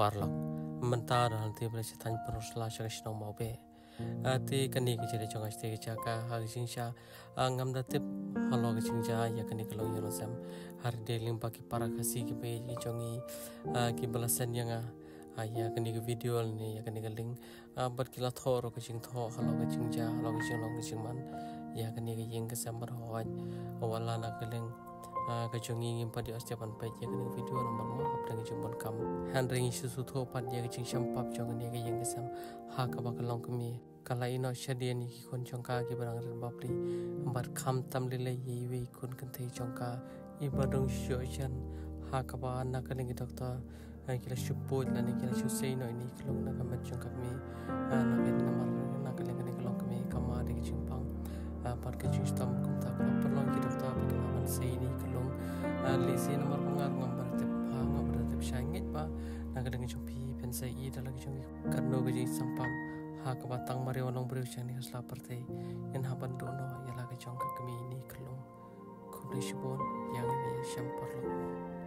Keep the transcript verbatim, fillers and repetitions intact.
Paralok, mynta don hangne ba la sha thaiñ Pynursla sha ka shnong Mawbeh. Ah, te kane ka jingïaleh jong nga sha te ka jaka ha ka jingshisha, ah, ngam da tip halor ka jingjia ïa kane ka long ïa u nongsem. Hynrei lyngba ki para Khasi kiba ïeit ki jong ngi, ah, kiba la send ïa nga, ah, ïa kane ka video ne ïa kane ka link, ah, bad ki la thoh ruh ka jingthoh halor ka jingjia, halor ka jinglong ka jingman ïa kane ka ïing ka sem, bad hooid, wat la na ka liang, ah, ka jong ngi ngim pat ïoh step ban peit ïa kane ka video namar ma hapdeng ka jingdonkam. Hynrei ngi shu sngewthuh pat ïa ka jingsngewpap jong kane ka ïing ka sem ha kaba ka longkmie ka la ïehnoh shadien ïa ki khun jong ka kiba dang rit bapli, bad khamtam leilei ïa iwei i khun kynthei jong ka iba dang shu ïoh jan, ha kaba na ka liang ki doktor, ah, ki la shu pud lane ki la shu sei noh ïa ine i khlung na ka met jong ka kmie. Ah, na ka namar na ka liang kane ka longkmie ka mad da ka jingpang, ah, bad ka jingshitom. Kumta ka la pynlong ki doktor ba ki la ban sei ïa ine i khlung. Ah, lehse namar ba nga ruh ngam pat da tip, ah, ngam pat da tip shai, ngeit ba na ka liang ka jong phi phin sa ïohi da la ka jong phi katno ka jingsngewpap ha kaba tang marwei u nongbriew sha kane ka sla pyrthei, ngin hap ban duh noh ïa la ka jong ka kmie ine i khlung. Khublei shibun ïa ngi, ïa shem paralok.